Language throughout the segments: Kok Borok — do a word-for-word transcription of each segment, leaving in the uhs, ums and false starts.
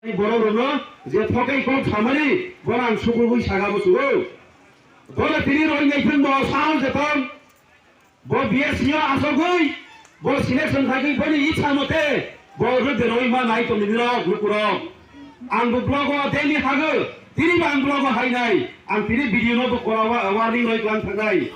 Borok rokno je thokai kok samani bono ang sukurwi saka bo sugo. Bono tini roi nai phung bo sal jeton. Bo B S C o asogwi, bo selection khagwi boni ichha mote, bo rwde roi ma nai tongni nirok lukurok. Ang bo blogo daily hago, tini bo ang blogo hainai, ang tini video no bo kora wa-, warning roi klang thangnai.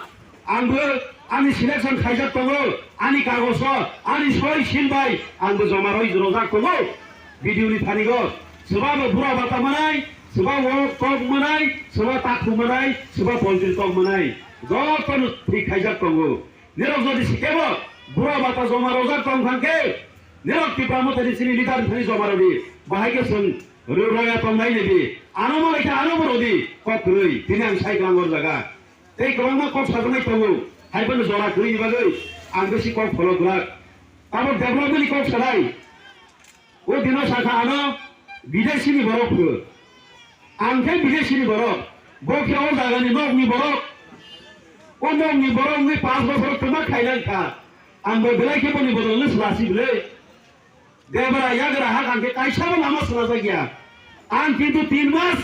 Ang bo ani selection khaijak tongo, ani kagoso, ani soi sil bai, ang bo joma roi rojak tongo. Video ni thani go, soba bo bura bata manai, soba wo kok manai, soba takhu manai, soba poltri kok manai. Joto no thik khaijak tongo. Nirok jodi sikebo bura bata joma rojak tong thangkhe, nirok Tipra Motha ni chini leader ni thani joma rodi, bahai khe chwng ro-, roya tong nai nedi. Ano malai khe ano bo rodi, kok kwrwi, tini ang sai klang or jaga. Tei kwbangma kok sajaknai tongo, hai phano jora kwrwi ni bagwi ang besi kok pholo gwlak. Abo development ni kok sanai. O dino sakha ano bidesi ni borok pho. Ang khe bidesi ni borok. Bo khe o jaga ni nok ni borok. O nok ni borok wngwi panch bochor twma khailai kha. Ang bo belai khe boni bodol no swlasi bwle. Debra yagra hak ang khe kaisa bo lama swlajak ya. Ang kintu tin mas,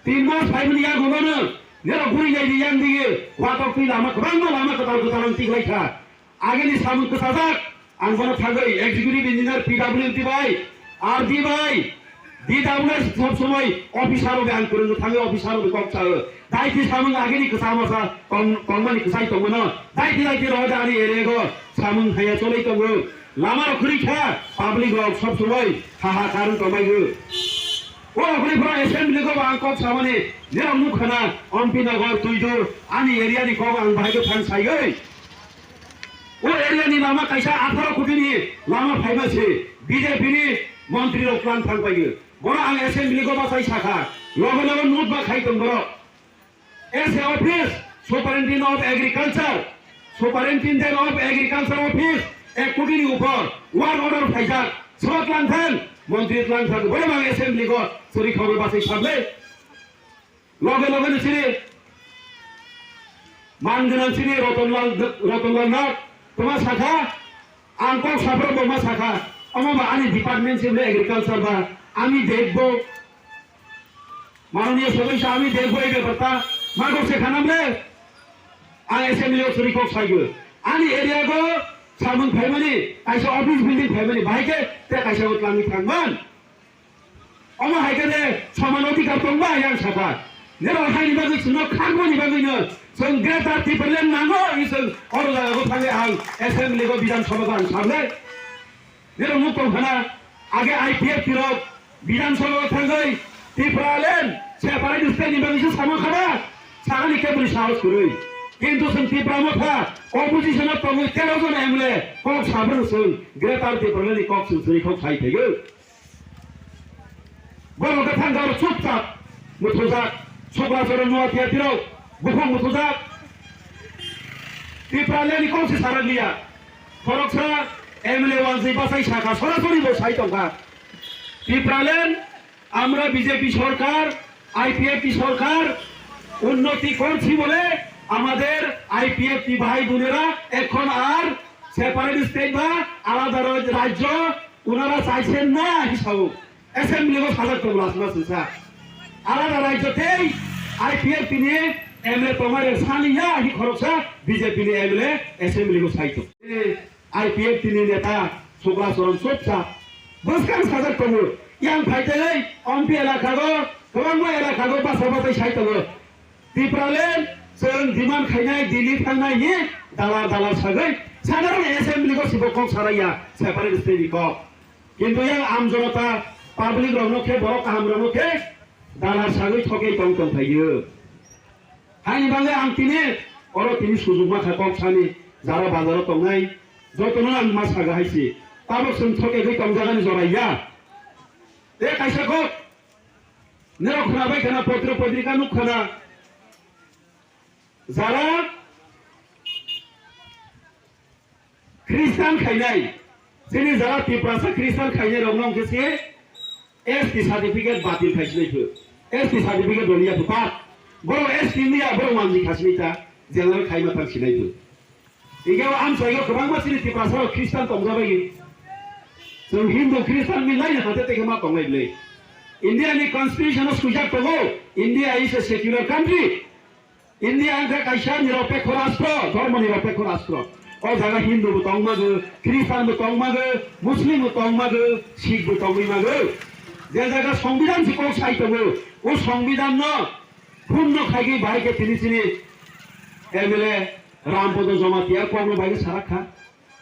tin mas phaimani yago no nero guri nai di yang dige. Watok twi lama kwbangma lama kwtal kwtal ang tiklai kha. Agini samung kwchajak, ang bono thangwi executive engineer P W D bai, R D bai, D W S sob somoi officer rok ang kwrwngno thangwi officer rok kok sao. Daiti samung agini kwchama sa tong-, tongmani kwchai tongmano. Daiti daiti rohoda ani area go samung haya cholai tongo. Lama rok kwrwi kha, public rok sob somoi hahakar wng tongmaigo. O rok kwrwi phano assembly go ang kok samani, nirok nukha na, Ompi Nagar, Tuidu, ani area ni kok ang bahai go thang saiwi. O area ni lama kaisa atharo koti ni lama phaima se B J P ni montri rok plan thang paio. Bono ang assembly go bachai sakha. Loge loge note ba khai tong borok. S A office, Superintendent of Agriculture, Superintendent of Agriculture office, ek koti ni upor, work order phaijak. Soba tlang thang, montri tlang thang. Bono ang assembly go sori khogwi bachai sablai. Loge loge no chini man gwnang chini Rotonlal, Rotonlal Nath, toma sakha, ang kok saphro bo ma sakha, omo ba ani department se bole agriculture ba, ami dekbo, manoniya sodosya, ami dekbo ei bepar ta, ma kok se khanam le, ang assembly o churi kok saigo, ani area go samung phaimani, kaisa office building phaimani, bahai khe te kaisa o twlangwi thangman. Omo hai khe de soman odhikar tong ba yang sakha. Nero haini bagwi chwngno khakmani bagwi no chwng Greater Tipraland nango, i chwng oro jaga go thangwi ang assembly go Bidhan Sabha go ang sabnai. Nero nuk tong khana age I P F T rok Bidhan Sabha go thangwi Tipraland separate state ni bagwi se samo khana sakani kebri sahos kwrwi. Kintu chwng Tipra Motha opposition o tongwi tero jon M L A kok sabrwng chwng Greater Tipraland ni kok chwng chwri kok sai thaigo. Borok khe thang khe oro chupchap muthujak. Subracharan Nuatia tirok bukhuk muthujak. Tipraland ni kok se sarak liya. Khoroksa M L A wanjwi bachai sakha, sorasori bo sai tongkha. Tipraland, আমরা বিজেপি সরকার, আইপিএফটি সরকার উন্নতি করছি বলে আমাদের আইপিএফটি ভাই বোনেরা এখন আর separate state বা আলাদা রাজ-, রাজ্য ওনারা চাইছেন না হিসাবে অ্যাসেম্বলি গো সাজার তো লাস মাস হইছা। আলাদা রাজ্য তেই আইপিএফটি নিয়ে এমএলএ তোমার সানিয়া হি খরচা বিজেপি নিয়ে এমএলএ অ্যাসেম্বলি গো সাইতো। আইপিএফটি নিয়ে নেতা শুক্লা চরণ চুপচাপ বসকান সাজার তো। ইয়াং ফাইতে অম্পি এলাকা গো, তোমার এলাকা গো বাসা বাসাই সাইতো। Tipraland chwng demand khainai, Delhi thangnai hi dalar dalar sagwi sadharon assembly go sibo kok saraiya, separate state ni kok. Kintu yang am jonota public rokno khe, borok kaham rokno khe dalar sagwi thokwi tong tong phaio. Haini bagwi ang tini oro tini sujukma kha kok sani, jara bazaro tongnai jotono ang ma saga haisi. Tabok chwng thokegwi tongjagani joraiya. Tei kaisa kok Nero khwnabai khana, potro potrika nuk khana. Jara Christian khainai, chini jara Tiprasa Christian khainai rok nong khe se S T certificate batil khai sinai phu. S T certificate roliya phu, but borok S T niya, borok manji khasinai ta, general khai ma thang sinai phu. Hingke o amsai o kwbangma chini Tiprasa rok Christian tongjabai. Chwng Hindu Christian ni laina hate teke ma tongnai bwle. India ni constitution o swijak tongo, India is a secular country. India wngkha kaisa niropekho rastro, dhormo niropekho rastro. O jaga Hindu bo tong mago, Christian bo tong mago, Muslim bo tong mago, Sikh bo tongwi mago. Je jaga Songbidan se kok sai tongo, o Songbidan no khun no khaigwi bahai khe tini chini M L A Rampodo Jamatia kok no bahai khe sarak kha.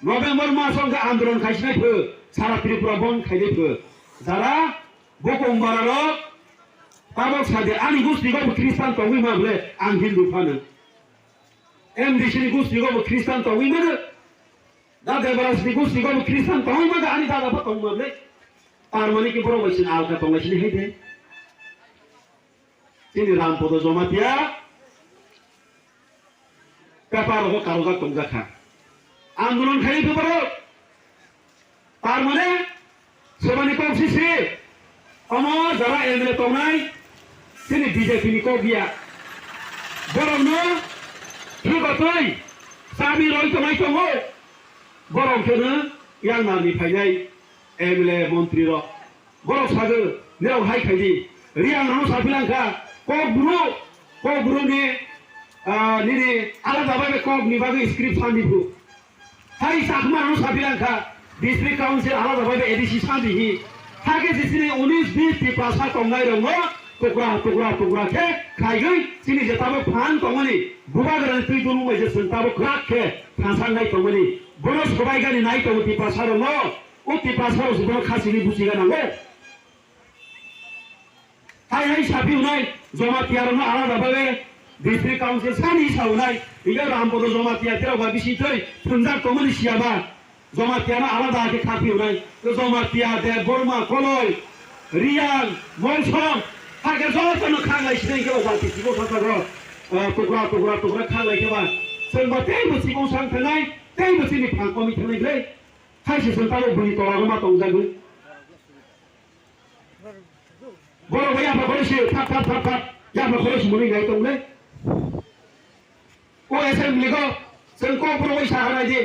November mas o wngkha andolon khaisinai pho, sara Tripura bond khainai pho. Jara Bokong bara rok, tabok sadi ani gusti go bo Christian tongwi ma ble ang Hindu phano. M D C ni gusti go bo Christian tongwi mano. Da Debaras ni gusti go bo Christian tongwi mano ani dada pha tongma ble. Tar mani ki borok bai sin alka tonglai sini hai de. Chini Rampodo Jamatia paper rogo karojak tongjak kha. Andolon khainai pho borok. Tar mane, sebani kok sisi, omo jara M L A tongnai, chini B J P ni kok ya. Borokno thwi batwi chabi roi tongnai tongo. Borok kheno yang narni phainai M L A montri rok. Borok sago, nirok hai khaidi. Riang rano saphilangkha, kok bru, kok bru ni, ah, nini alada bai kok ni bagwi script sandi bru. Hai Chakma rano saphilangkha, district council alada bai A D C sandi hi. Hake jisini unis bis Tiprasa tongnai rokno tukra, tukra, tukra khe khaigwi chini je tabuk phan tongmani, bubagrani twi dulung bai je chwng tabuk kwrak khe thansa nai tongmani, bono sobai gani nai tongo Tiprasa rokno. O Tiprasa rok se bono khasini buchiga nango. Hai hai sapi unai, Jamatia rokno alada bagwi district council sani sa unai, higa Rampodo Jamatia terok ba bisi twi thwngjak tongmani siya ba. Jamatia no alada khe khapi unai. To Jamatia, Debbarma, Koloi, Riang, Molsom, hake joto no khanglai sinai khe o jati siko sasa go, eh, tukra, tukra, tukra khanglai khe ba. Chwng ba tei bo sikong sang thangnai, tei bo chini phang komi thangnai ble. Hai se chwng tamo buni tola no ma tongjagwi. Borok bai yapha khoroi se thap thap thap thap yapha khoroi se mwnwi nai tong le. O assembly go chwng kok borok bai sa hanai di.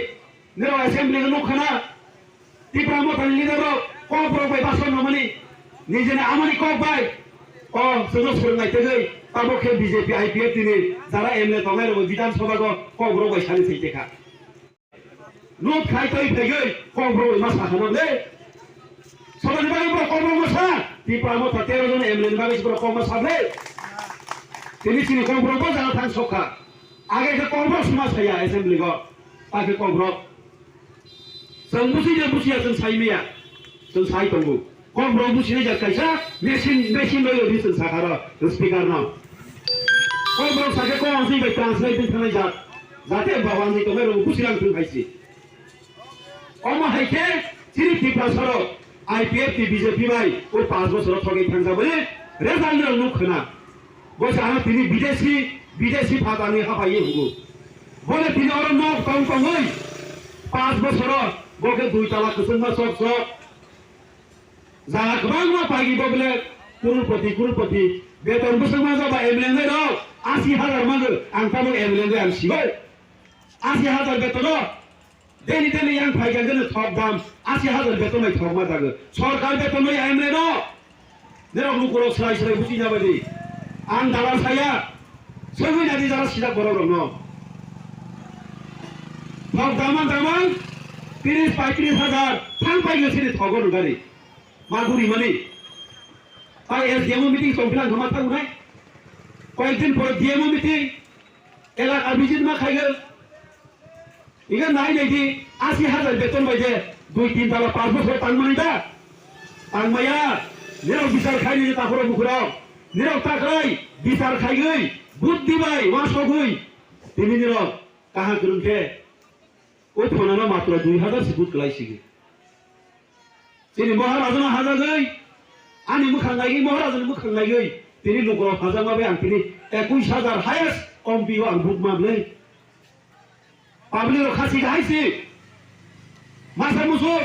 Niro assembly go nuk khana. Tipra Motha ni leader rok kok borok bai bason no mani. Nijeni amani kok bai. O chwngno swrwngnai tegwi tabok khe B J P I P F T ni jara M L A tongnai rok Bidhan Sabha go kok borok bai sani thai tekha. Lut khai twi phegwi kok bro ma sa khanam le. Sobani bagwi bro kok bro ma sa. Tipra Motha tero jon M L A ni bagwi bro kok ma sa le. Tini chini kok bro bo jana thang sokha. Age khe kok bro sima saya assembly go. Ta khe kok bro. Chwng busi ya busi ya chwng sai miya. Chwng sai tongo. Kok bro business jak kaisa machine, machine loi loi chwng sakha ro speaker no. Kok bro sake kok ang swi bai translate din thanai jak. Jate bawang ni tongai ro busi lang thung hai si. Omo hai khe chini Tiprasa rok I P F T B J P bai o panch bochor thogwi thang jabani result ni rok nuk khna. Bo se ano tini bidesi, bidesi phatani hapai ye hugo. Bo le tini oro nok tong tongoi panch bochor bo khe dui tala kwchwngma sok sok. Jaga kwbangma paigi bo bele kurupoti, kurupoti. Beton bwswk manjak ba M L A nai rok asi hajar manjak, ang tamo M L A nai ang sibai. Asi hajar beton o daily, daily yang phai kha gano thok dam, asi hajar beton bai thok ma jago. Sorkar beton bai M L A no. Nerok lukurok swrai swrai buchi jabadi. Ang dalal saya. Sogwi nadi jara sida borok rokno. Thok daman daman tiris paitris hajar thang pai gosini thogo nugari. Maguri mani. Tai S D M o meeting tongphilang kama thangunai. Koyekdin pore D M o meeting. Elaka visit ma khaigo. Iga nai nai di, asi hajar beton bai je, dui tin tala panch bochor tang mani da? Tang maya, nirok bichar khai ni takhoro bukhurok. Nirok takhrai, bichar khaigwi, buddhi bai, wasogwi. Tini nirok, kaha kwrwng khe, o phonano matra dui hajar se but kwlai sigi. Chini Maharaja no hajagwi, ani mwkhang naigwi, Maharaja ni mwkhang naigwi, tini lukurok hajakma bai ang tini ekush hajar highest M P o ang vote ma bwlwi. Public rok khasi kahai si. Masa musu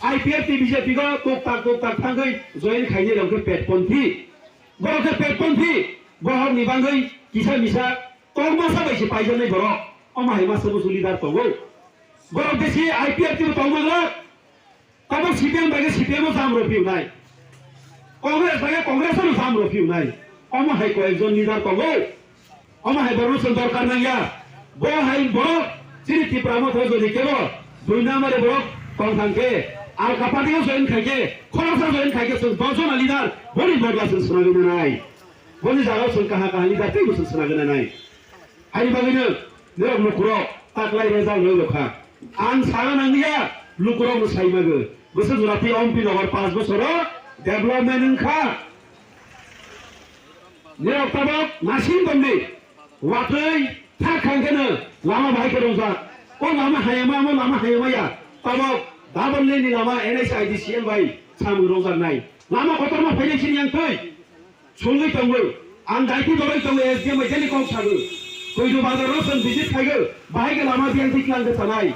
I P F T B J P go tok tak tok tak thangwi join khainai rok khe petponthi. Borok khe petponthi, bohor ni bangwi kisa misa tongmasa bai se paijaknai borok. Omo hai masa musu leader tongo. Borok besi I P F T bo tongma glak. Tabuk C P M bai khe C P M o jam rw phi wnai. Congress bai Congress no sam rw phiu nai. Omo hai koi ekjon leader tongo. Omo hai borok no chwng dorkar nang ya. Bo hai borok chini Tipra Motha jodi kebo dui number borok tong thang khe, Alka party o join khai khe, khoroksa join khai khe chwng dos jona leader boni bodla chwng swnagwi nanai. Boni jaga o chwng kaha kaha leader teibo chwng swnagwi nanai. Haini bagwino norok lukurok taklai result rwi rwkha. Ang sana nangya lukurokno saimago. Bwswk jora tei M P nohor panch bosoro development wngkha. Norok tabok nasing tongdi. Watwi thak khang kheno lama bahai khe rwngjak. O lama hayama, omo lama hayama ya. Tabok double lane ni lama N H I D C L bai samung rwngjaknai. Lama kotorma phainai sini yang twi. Songwi tongo. Ang daiti doroi tongo, S D M bai jani kok sago. Koidu bazar ro song visit khaigo. Bahai khe lama biyang thik lang khe tanai.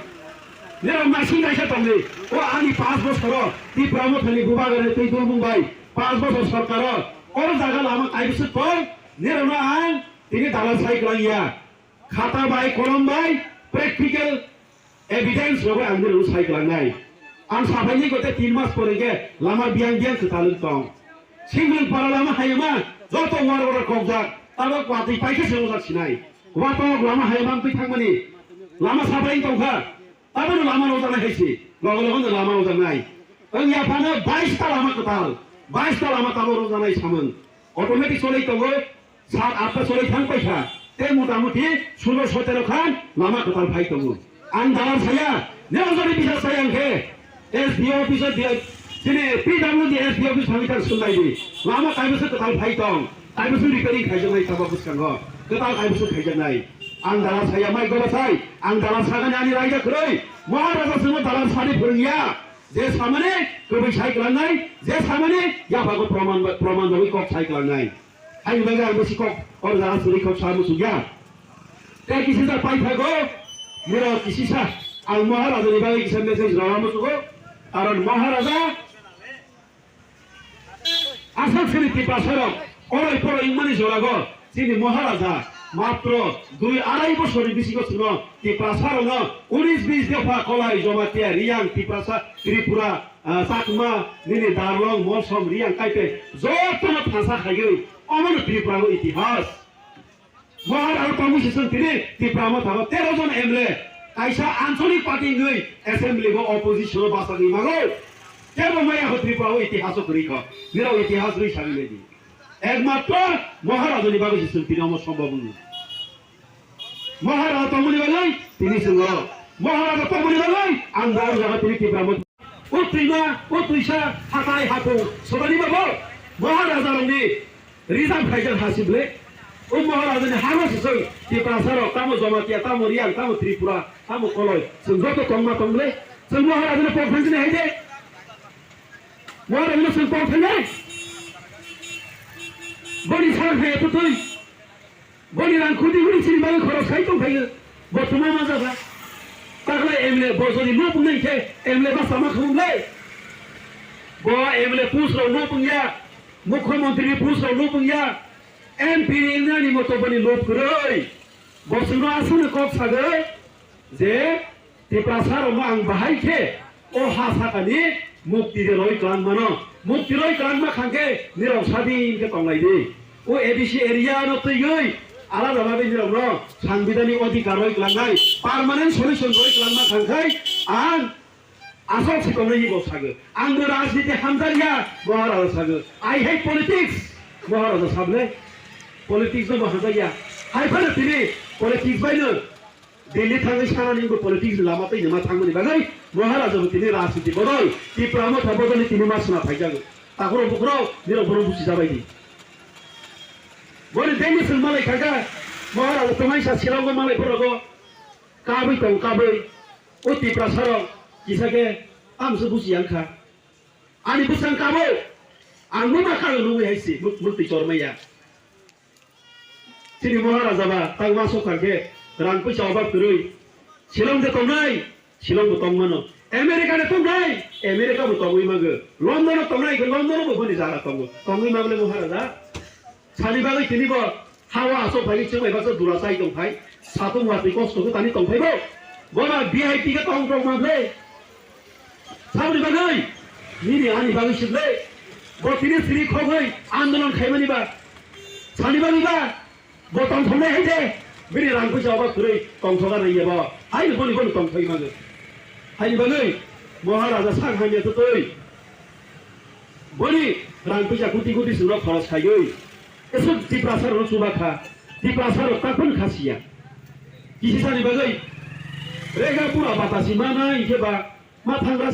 Nero masing kaisa tongo. O ani panch bosoro Tipra Mothani bubagra twi dulbung bai. Panch bosor sorkaro. O jaga lama kaibwswk tong. Nero no ang tini dalal sai kwlangya. Khata bai, kolom bai, practical evidence rogwi ang nini sai kwlangnai. Ang sabaini gote tin mas pore khe lama biyang biyang kwtal wng tong. Singling para lama hayama joto war war kokjak, tabok watwi paikhe se ojak sinai. Watok lama hayama twi thangmani lama sabai tongkha. Tabukno lama rwjaknai hai se, logo logo no lama rwjaknai. Wng yaphano bais ta lama kwtal, bais ta lama tabuk rwjaknai samung. Automatic cholai tongo, sat atta cholai thang paikha. Tei mota muti sulo sotero khan lama kwtal phai tongo. Ang dalal saya, neo jodi bisa saya ang khe, S D O office o di-, chini P W D S D O office thangwi thang swnglaidi. Lama kaibwswk kwtal phai tong, kaibwswk repairing khaijaknai tabuk bwskango. Kwtal kaibwswk khaijaknai. Ang dalal saya mai goba sai, ang dalal sagani ani raida kwrwi. Maharaja swngo dalal sadi phwrwngya. Je samani kwbwi sai kwlangnai, je samani yaphago proman ba-, proman bagwi kok sai kwlangnai. Haini bagwi ang bisi kok o jaga suri kok sa muchungya. Tei kisisa paithago, nirok kisisa ang Maharajani bagwi kisa message rwna muchungo. Karon Maharaja aswk chini Tiprasarok oroi poroi wngmani jorago chini Maharaja matro dui arai bosorni bisingo chwngno Tiprasarokno unis bis dopha Kolai, Jamatia, Riyang, Tiprasa, Tripura, ah, Chakma, nini Darlong, Molsom, Riyang, Kaipe jotono thansa khaiwi omono Tripurano itihas. Mohar aro tongwi se chwng tini Tipra Motha tero jon M L A kaisa ancholic party wngwi assembly o opposition o bachagwi mago. Kebo maya ho Tripura o itihas o kwrwi kho. Nirok itihas rwi sagwi naidi. Ekmatro Maharajani bagwi se chwng tini omo sombhob wngwi. Maharaja tongmani bagwi tini chwng o. Maharaja tongmani bagwi ang bo o jaga tini Tipra Motha. O twima, o twisa, hatai hapung, sobani babo, Maharaja rokni rijak khaijak ha si ble. O Maharaja ni hano se chwng Tiprasa rok, tamo Jamatia, tamo Riyang, tamo Tripura, tamo Koloi, chwng joto tongma tong ble. Chwng Maharaja ni pok thang sini hai de. Maharaja ni chwng pok thang de. Boni sar hai tu twi. Boni rang khudi khudi chini bagwi khorok sai tong phaio. Bo tuma ma jaga. Taklai M L A bo jodi no pungnai khe M L A ba sama khum lai. Bo M L A post rok no pungya. Mukhyamantri ni post rok no pungya. M P ni nani moto boni lob kwrwi. Bo chwngno aswkno kok sagwi je Tiprasa rokno ang bahai khe o ha sakani mukti de roi kwlangmano. Mukti roi kwlangma khangkhe nirok sadin khe tonglai di. O A D C area no twiwi alada bagwi nirokno sangbidani odhikar roi kwlangnai permanent solution roi kwlangma khangkhai ang aswk se tongnai bo sago. Ang bo rajniti hamjakya bo aro sago. I hate politics. Bo aro sable politics no bo hamjakya. Hai phano tini politics bai no Delhi thangwi sanani wngkha politics ni lama tei nima thangmani bagwi Maharaja bo tini rajniti bodol, Tipra Motha bodolni tini ma suna phaijago. Takhoro bukhoro nirok bono buchi jabai di. Boni Delhi chwng malai kha kha Maharaja twmaisa Shillong o malai phorogo kabwi tong kabwi o Tiprasa rok kisa khe amse buchi yang kha. Ani bwsang kabo ang numa kha nungwi hai si muk-, muktwi chormaya. Chini Maharaja ba tangma sokha khe rang puisa obab kwrwi. Shillong de tongnai, Shillong bo tongmano. America de tongnai, America bo tongwi mago. London o tongnai khe London bo boni jaga tongo. Tongwi mago le Maharaja. Sani bagwi tini bo hawa asok phai chwng bai baksa dura chai tong phai. Satung watwi kosto khe tani tong phai bo. Bo ba V I P khe tong tong ma phai. Saboni bagwi nini ani bagwi sik le. Bo tini siri khogwi andolon khaimani ba, sani bagwi ba, bo tongthoknai hai de, bini rang puisa obo kwrwi tongthoka nai ebo, hai boni boni tongthoi mago. Hai bagwi Maharaja sak hamya twi boni rang puisa kuti kuti swngrok khoros khaiwi, esok Tiprasa rok chuba kha, Tiprasa rok takhun kha siya. Kisi sani bagwi rega pura batasi mana hinkhe ba ma thangra